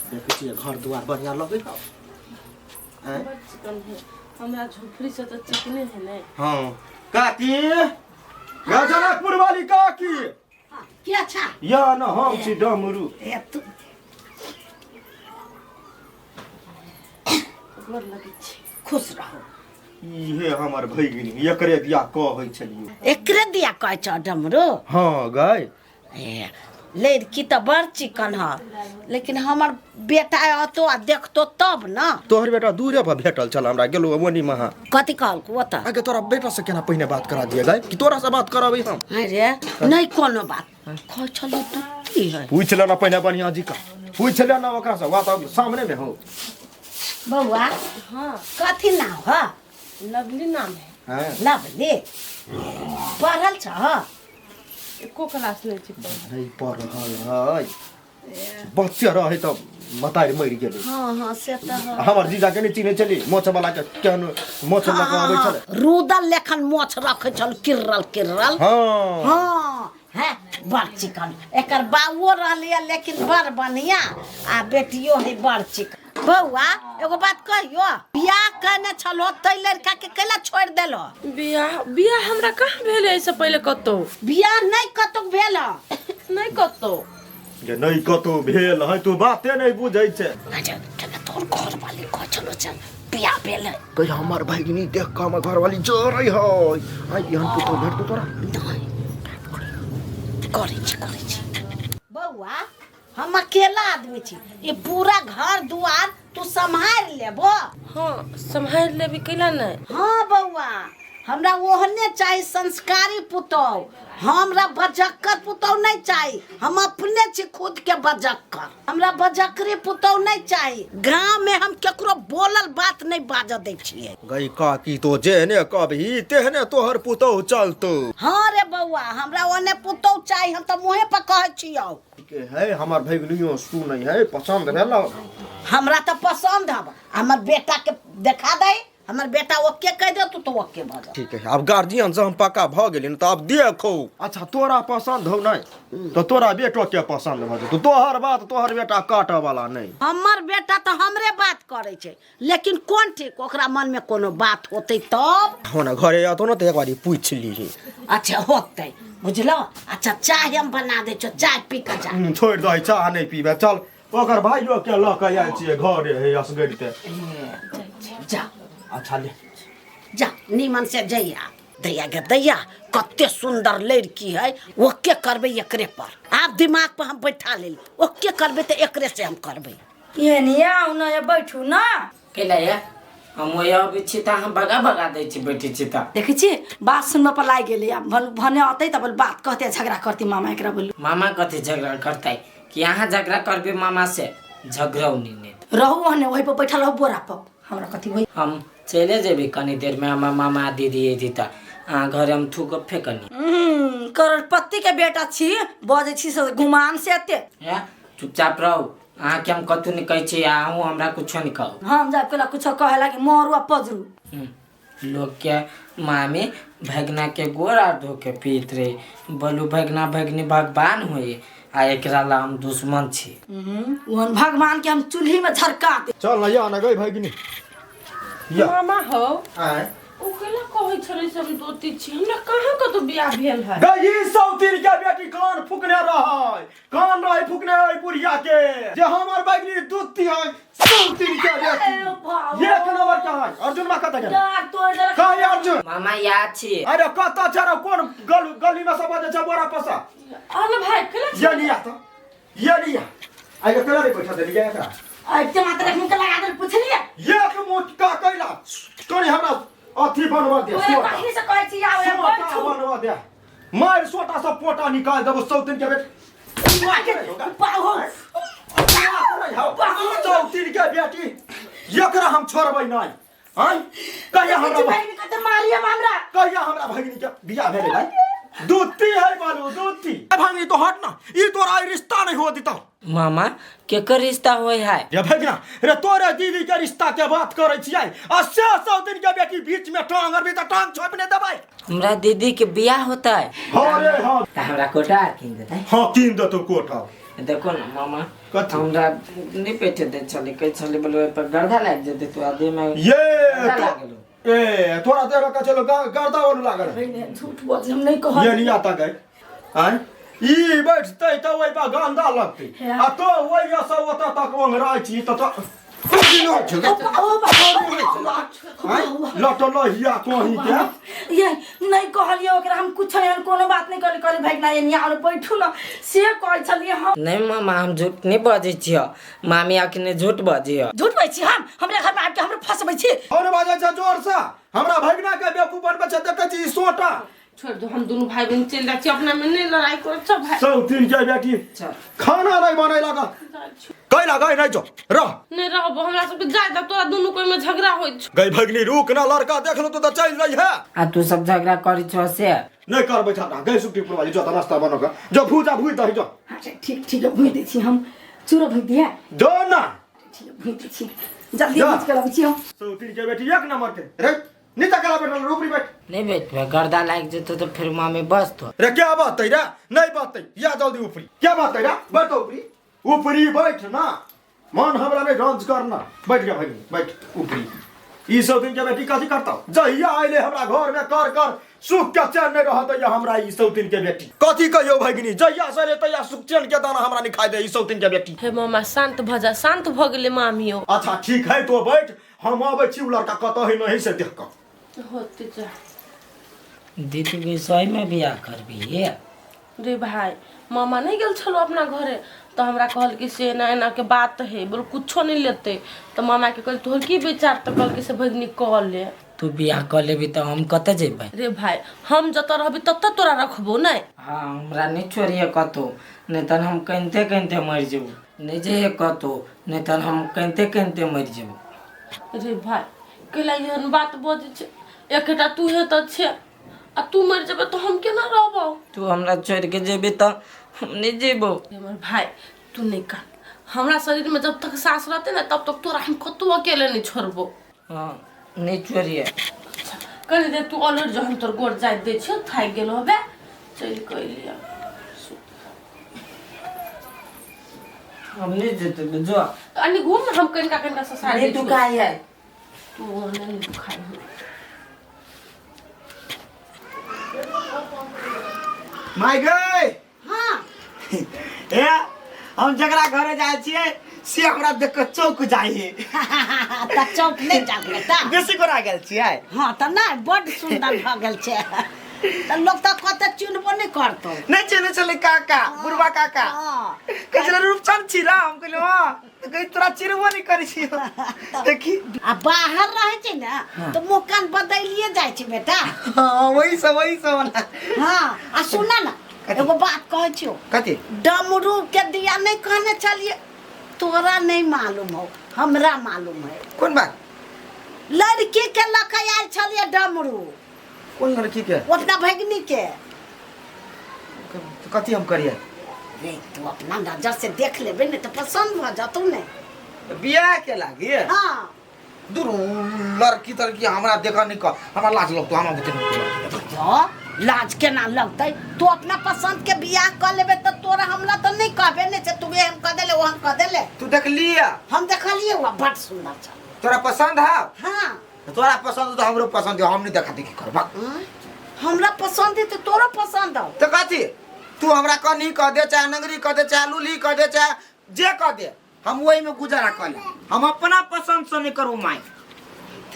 देखै छियै घर दुआर बढ़िआँ लगै हौ आँय? बड़ चिकन है हमरा झोपड़ी से तऽ चिकने है ने। हँ काकी, गे जनकपुर वाली काकी। के अच्छा? या न, हम छी डमरू। ए तू। गोर लगै छी। खुश रहो। इहे हमर भैगिनी, एकरे दिया कहै छलियै। एकरे दिया कहै छ डमरू? हँ गै। ए, लड़की तऽ बड़ चिकन ह, लेकिन हमर बेटा अतो आ देखतो तब न। तोहर बेटा दूरे पर भेटल छल हमरा, गेलो ओनी महा। कथी कहलकू ओतऽ? आगे तोरा बेटा से केना पहिने बात करा दिए गै, कि तोरा से बात करबै हम? अरे नहीं, कोनो बात कहै छलियै तू की है? पूछ लेना पहिने बढ़िया जी का, पूछ लेना ओकरा से, बात सामने में हो। बौआ। हाँ। कथी नाम ह? लवली नाम है। हाँ। लवली, पढ़ल छ? एको क्लास नहीं छी पढ़ल। नहीं पढ़ल है, बच्चे रहे तऽ मतारि मरि गेलै। हाँ हाँ, से तऽ है। हमर जीजा के नहि चिन्है छली, मोछ वाला के, केहन मोछ लऽ कऽ अबै छलै। रुदल लेखन मोछ रखै छल, किर्रल किर्रल। हँ। हाँ है, बड़ चिकन। एकर बाबुओ रहलै लेकिन बड़ बढ़िया, आ बेटियो है बड़ चिकन। बौआ, एगो बात कहियो, बियाह कहने छलो तै लड़का के कैला छोड़ देलो? बियाह? बियाह हमरा कहाँ भेल एहिसँ पहिले कतौ? बियाह नहीं कतौ भेल? नहि कतौ। जे नहि कतौ भेल है, तू बाते नहि बुझै छै। अच्छा, चल, तोर घर वाली कहै छलो चल बियाह भेल है। कहि हमर भगिनी देख कऽ हमर घरवाली जरै है। आइ एहन पुतहु भेटतौ तोरा? नहीं, करै छी, करै छी। बौआ, हम अकेला आदमी छी, ई पूरा घर दुआर तू सम्हारि लेबो? हाँ, सम्हारि लेबी, कैला नहि? हाँ बौआ, हमरा ओहने चाही संस्कारी पुतहु, हमरा बजक्कर पुतहु नहीं चाही। हम अपने छी खुद के बजक्कर, हमरा बजक्करी पुतहु नहीं चाही। गांव में हम केकरो बोलल बात नहीं बाजऽ दै छियै। गई काकी, तो जेहने कहबही तेहने तोहर पुतहु चलतौ। हाँ रे बौआ, हमरा ओहने पुतहु चाही, हम तऽ मुँहे पर कहै छियौ। के है हमर भगिनियो सुनै है, पसंद भेल? हमरा तऽ पसंद हब, हमर बेटा के देखा दे, हमर बेटा ओके कह दे तू तो ओके भऽ जाओ। ठीक है, आब गार्जियन से हम पक्का भऽ गेली न, तऽ आब देखो। अच्छा, तोरा पसंद हौ नहि तऽ तोरा बेटो के पसंद भऽ जेतौ, तोहर बात तोहर बेटा काटऽ वाला नहि। हमर बेटा तऽ हमरे बात करै छै, लेकिन कोन ठीक ओकरा मन में कोनो बात होतै तब। हो ना, घरे आतो न तऽ एक बारी पूछि लीही। अच्छा, होतै, बुझलो। अच्छा, चाय हम बना दै छियौ, चाय पी कऽ जा। छोड़ि दही, चाह नहि पीबै, चल ओकर भाइयो के लऽ कऽ आयल छियै घरे, हे असगरिते। जा। अच्छा, ले। जा, नीमन से जइया। दैया गे दैया, कते सुंदर लड़की है, ओके करबै एकरे पर। आब दिमाग पर हम बैठा लेल, ओके करबै तऽ एकरे से हम करबै। एहनी आउ न, ये बैठू न। कैला ये? हम ओहि अबै छी तऽ अहाँ भगा भगा दै छी, बैठै छी तऽ। देखै छी, बात सुनबऽ पर लागि गेलै। आब भने अतै तऽ बोल बात कहते, झगड़ा करती मामा एकरा बोलू। मामा कथी झगड़ा करतै? कि अहाँ झगड़ा करबै मामा से? झगड़ौनी नहि। रहू ओहने, ओहि पर बैठल रहू बोरा पर, हमरा कथी होई। हम चले जेबै कनी देरमे, हमर मामा दीदी अयती तऽ अहाँ घरे हम थूकब फेकनी। करोड़पति के बेटा छी, बजै छी से गुमान से एते। हे, चुपचाप रहू, अहाँके हम कतहु नहि कहै छी आ अहूँ हमरा कुछो नहि कहू। हम जाब केला कुछो कहे लागी मरू आ पजरू। लोकके मामी भगना के गोड़ आर धो के पीत रहे, बोलू भगना भगनी भगवान होए, आ एकरा ला हम दुश्मन छी। ओहन भगवान के हम चूल्ही में झरका दे। चल ना, या ना गई भगिनी, या। मामा हौ। आय? ओ केला कहै छलै से हम दोती छी, हमरा कहाँ कतौ बियाह भेल है? गई ई सौतीन के बेटी कान फुकने रहै, कान रहै फुकने ओहि बुढ़िया के जे हमर भगिनी दूती है। सौतीन के बेटी एक नंबर के है। अर्जुन मा कतऽ गेल? कहाँ अर्जुन? मामा याद छी। अरे कतऽ छै रे? कोन गल गली में सब बजै छै बोरा पसा? अरे भाई, केला? ये लिया तऽ ये लिया, आइ केला रे बैठा देलियै एकरा? एते मात्र एक मुँह के लगा देल, पुछलिए? एक मुठ का कैला कनी हमरा अथी बनवा दे। ओए सोटा कहीं से कहै छी आउ, सोटा बैठू। बनवा दे, मार सोटा सब पोटा निकाल देबो सौतीन के बेटी। बाहो। सौतीन के बेटी, एकरा हम छोड़बै नहि। आँय, कहिया हमरा बहिन के तऽ मारिए हमरा। कहिया हमरा भगिनी के बियाह भेलै भाई? दूती है बालू दूती भगिनी, तो हट ना, ई तोरा ई रिश्ता नहीं हो देता। मामा, केकर रिश्ता होय है? रे भगिना रे, तोरे दीदी के रिश्ता के बात करै छियै, आ से 100 दिन के बेटी बीच में टांग अरबी तऽ टांग छोपने देबै। हमरा दीदी के बियाह होता है? हाँ रे हाँ। तऽ हमरा कोटा आर कीन देतै? हाँ, कीन देतौ कोठा। देखो ना मामा कथी? हमरा नहीं बैठे दे छले कहै छले बोले ओहि पर गर्दा लागि जेतै तो आदमी में ये गर्दा तो लागल ए तोरा देह का चलो गर्दा वाला लागल है। नहीं झूठ बोल हम नहीं कहल ये नहीं आता गए आय ई बैठतै तऽ ओहि पर गंदा लगतै आ तो ओहि से ओतऽ तक ओंघराइ छी तऽ तऽ लटलहिया कहीं के ये नहीं कहलिए ओकरा हम कुछ एहन कोनो बात नहीं कहली कहली भाई ना एनी और बैठू ना से कहै छलिए हम नहीं मामा हम झूठ नहीं बजै छियै मामी अखने झूठ बजियो झूठ बजै छी हम हमरे घर में आबि के हमरे फंसबै छी और बाजै छै जोर से हमरा भगना के बेवकूफ बनबै छै देखै छी ई सोटा छोड़ दो हम दुनू भाई बहन चलि जाइ छी अपना में नहीं लड़ाई करब सब भाई सौतीन के बेटी चल खाना नहीं बनै लगा कै लगा नहीं जो रह नहीं रहबो हमरा सबके जाय दब तोरा दुनू कोई में झगड़ा होइत छौ गई भगनी रुक ना लड़का देख लो तो तऽ चलि जाइ है आ तू सब झगड़ा करै छौ से नहीं करबै झगड़ा गई सुखी पुरवाली जो तऽ नाश्ता बनो के जो भूजा भूज दही जो अच्छा ठीक ठीक है भूज दै छी हम चूरो भूज दिए जो ना ठीक है भूज दै छी जल्दी जा। भूज के लबै छी हम सौतीन के बेटी एक नंबर के रे नीचा कला बैठल ऊपरी बैठ नहीं बैठबै गर्दा लागि जेतौ तऽ फेर मामी बसतो रे क्या बात है रे नहीं बात है या जल्दी ऊपरी क्या बात है रे बैठ ऊपरी ऊपरी बैठ ना मन हमरा नहीं रंज करना बैठ गया भाई बैठ ऊपरी ई सब दिन के बेटी कथी करता जहिया आइले हमरा घर में कर कर सुख के चैन नहीं रहत या हमरा ई सब दिन के बेटी कथी कहियो भगिनी जहिया से रे तहिया सुख चैन के दाना हमरा नहीं खाइ दे ई सब दिन के बेटी हे मामा शांत भऽ जा शांत भऽ गेलै मामियो अच्छा ठीक है तो बैठ हम अबै छी उ लड़का कतऽ है नहीं से देख कऽ होते जा दीदी के सही में बियाह करबी रे भाई मामा नहीं गेल छलो अपना घरे तो हमरा कहल कि से एना एना के बात है बोल कुछो नहीं लेते तो मामा के कहल तोहर की विचार तो कहल कि से भगनी कह ले तू बियाह कऽ लेबी तऽ हम कतऽ जेबै रे भाई हम जतऽ रहबी ततऽ तोरा रखबो नहीं हाँ हमरा नहीं छोड़िए कतौ नहीं तऽ हम कनिते कनिते मरि जेबौ नहीं जइए कतौ नहीं तऽ हम कनिते कनिते मरि जेबौ रे भाई कैला एहन बात बजै छै एकटा तू हे तऽ छै आ तू मरि जेबै तऽ हम केना रहबौ तू हमरा छोड़ि के जेबी तऽ हम नहीं जेबौ हमर भाई तू नहीं कान हमरा शरीर में जब तक सांस रहते ना तब तक तोरा हम कतौ अकेले नहीं छोड़बो हाँ नहीं छोड़िए कनि देर तू अलर जो हम तोर गोर जाइत दै छियौ थाकि गेल होबे चलि कऽ एलियै हम नहीं जेतै जो अनि घूम न हम कनिका कनिका ससारि नहीं दै छियौ। दुखाइ है तू ओहने नहि दुखाइ हौ। माय गई हाँ ए हम जकरा घरे जाइ छियै से हमरा देख के चौक जाइ है तऽ चौक नहि जाग बेटा बेसी गोरा गेल छियै हाँ तऽ नहि बड्ड सुन्दर भऽ गेल छै तऽ लोक तऽ कतऽ चिन्हबो नहि करतौ नहि चिन्है छलै काका बुढ़वा काका हाँ कहै छलै रूपचंद छी ना हम कहलियै हँ तऽ कहै तोरा चिन्हबो नहि करै छियौ देखी आ बाहर रहै छै ने तऽ मुँह कान बदलिए जाइ छै बेटा हँ वही सब वाला हाँ आ सुन ने एगो बात कहै छियौ कथी डमरू के दिया नहीं कहने छलिए तोरा नहीं मालूम हो हमरा मालूम है कोन बात लड़की के लऽ के आयल छलिए डमरू कोन लड़की के ओ अपना भगिनी के तऽ कथी हम करियै रे तू अपना नजर से देख लेबे ने तऽ पसंद भऽ जतौ ने बियाह के लागी हाँ दूर लड़की तड़की हमरा देखऽ नहि कह हमरा लाज लगतौ हमरा बुते नहि जो लाज केना लगतै तू अपना पसंद के बियाह कऽ लेबे तऽ तोरा हमरा तऽ नहि कहबे नहि छै तू एहन कऽ देले ओहन कऽ देले तू देखलियै हम देखलियै हुआ बड सुन्दर छल तोरा पसंद है हाँ तोरा पसंद तो हमरो पसंद है हम नहीं देखा देखी करबा हम्म? हमरा पसंद है तो तोरा पसंद हो तो कथी तू हमरा कनी कह दे चाहे नंगरी कह दे चाहे लूली कह दे चाहे जे कह दे हम वही में गुजारा कर ले हम अपना पसंद से नहीं करू माई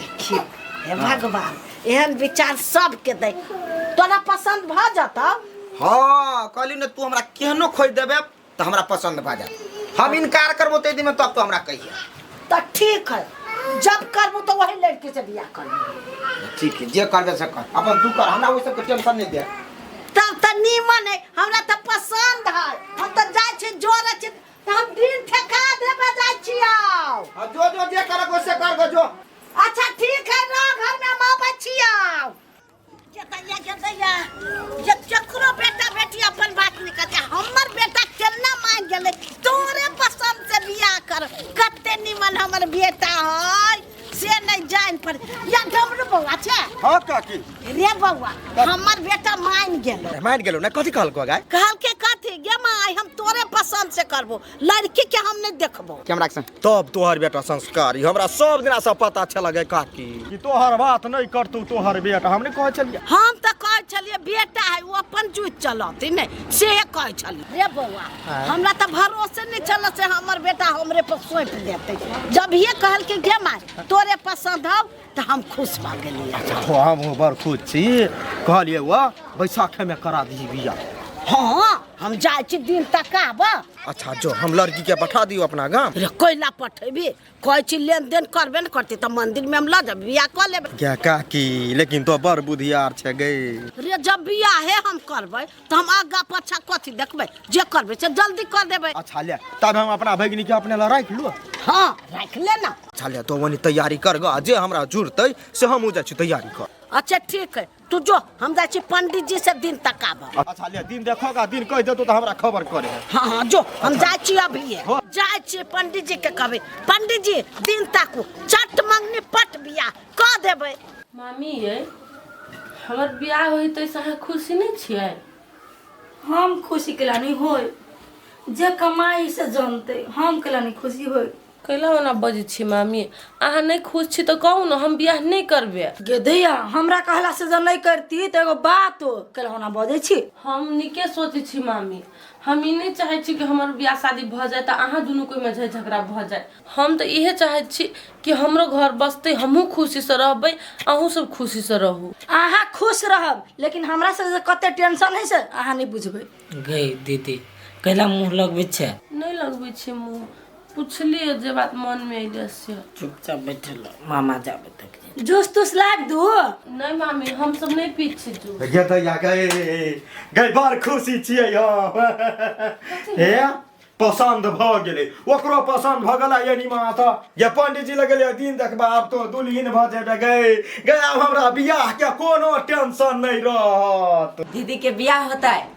देखियो हे भगवान एहन विचार सबके दे तोरा पसंद भऽ जतौ हाँ कहली ने तू हमरा केहनो खोज देबे तो हमरा पसंद भऽ जात हम इनकार करबो ते दिन में तब तो हमरा कहिए तो ठीक है जब करबो तो वही लड़की से बियाह करबो ठीक है जे करबे से कर अपन तू कर हमरा ओहि सबके टेंशन नहीं दे तब तऽ नीमन है हमरा तऽ पसंद है हम तऽ जाइ छी जोरे छी तऽ हम दिन ठेका देबे जाइ छी आउ हाँ, जो जो जे करक वैसे कर गो जो अच्छा ठीक है रह घर में हम आबै छी आउ दैया के दैया ये केकरो बेटा बेटी अपन बात नहीं करते हमर बेटा केना मान गेलै तोरे पसंद से बियाह कर कते निमन हमर बेटा है से नहीं जान पर या डमरू बौआ छै हाँ काकी रे बौआ हमर बेटा मान गेलो मान गेलो ना कथी कहलको गाय कहलके कथी गे माय हम तोरे पसंद पसंद से करबो, लड़की के हम नहीं देखबो। कैमरा के संग। तब तोहर बेटा संस्कारी हमरा सब दिना से पता छल गे काकी कि तोहर बात नहीं करतौ तोहर बेटा, हम नहीं कहै छलियै। हम तऽ कहै छलियै बेटा है ओ अपन जुति चलत नहि, से कहै छलियै। रे बौआ हमरा तऽ भरोसे नहीं छल से हमर बेटा हमरे पर सौंप देतै। जब ये कहलकै गे माय तोरे पसंद हौ तऽ हम खुश भऽ गेलियै। अच्छा हो, हम बड़ खुश छी, कहलियै वह बैसाखे में करा दी बियाह। हाँ हम जाइ छी दिन तक आब। अच्छा जो हम लड़की के पठा दियौ अपना गाम। रे कैला पठेबी, कहै छी लेन देन करबे ने करतै तऽ मंदिर में हम लऽ जाब बियाह कऽ लेबै। गे काकी लेकिन तो बड़ बुधियार छै गे। रे जब बियाहे हम करबै तऽ हम आगा पाछा कथी देखबै, जे करबै से जल्दी कर देबै। अच्छा ले तब हम अपना भगिनी के अपने ला राखि लू। हाँ राखि ले ना। अच्छा ले तो वनी तैयारी कर ग, जे हमरा जुड़तै से हमहूँ जाइ छी तैयारी कर। अच्छा ठीक है तू जो, हम जाइ छी पंडित जी से दिन तक आब। अच्छा ले दिन देखोगा, दिन कहि देतौ तऽ हमरा खबर करे। हाँ हाँ जो हम जाइ छी अभी, जाइ छी पंडित जी के कहबै पंडित जी दिन ताकू, चट मंगनी पट बियाह कऽ देबै। मामी ये हमर बियाह होई तऽ अहाँ खुशी नहीं छियै? हम खुशी केला नहीं होय, जे कमाई से जानते हम केला नहीं खुशी होय। कैला ओना बजै छी मामी, अहाँ नहीं खुश छी तऽ कहू ने हम बियाह नहीं करबै। गे दैया हमरा कहला से जब नहीं करती तऽ एगो बात हो, केला ओना बजै छी। हम नीके सोचै छी मामी, हम ई नहीं चाहै छी कि हमर बियाह शादी भऽ जाए तऽ अहाँ दुनू कोइमे झगड़ा भऽ जाए। हम तऽ इहे चाहै छी कि हमरो घर बसतै, हमहूँ खुशीसँ रहबै, अहूँ सब खुशीसँ रहू। अहाँ खुश रहब लेकिन हमरा से जे कते टेंशन है से अहाँ नहीं बुझबै। गई दीदी कैला मुँह लगबै छै? नहीं लगबै छी मुँह, पुछलियै जे बात मनमे अयलै से। चुपचाप बैठल रह, मामा जाबे तक। जूस तूस लाबि दू? नहीं मामी हम सब नहीं पी छी जूस। गे दैया गई गई बड़ खुशी छियै हम। हे पसंद भऽ गेलै, ओकरो पसंद भऽ गेलै। ये माता ये पंडित जी लग गेलै दिन देखबा, आब तो दुल्हिन भऽ जेबै गई गई, आब हमरा बियाह के कोनो टेंशन नहीं रहत। दीदी के बियाह होता है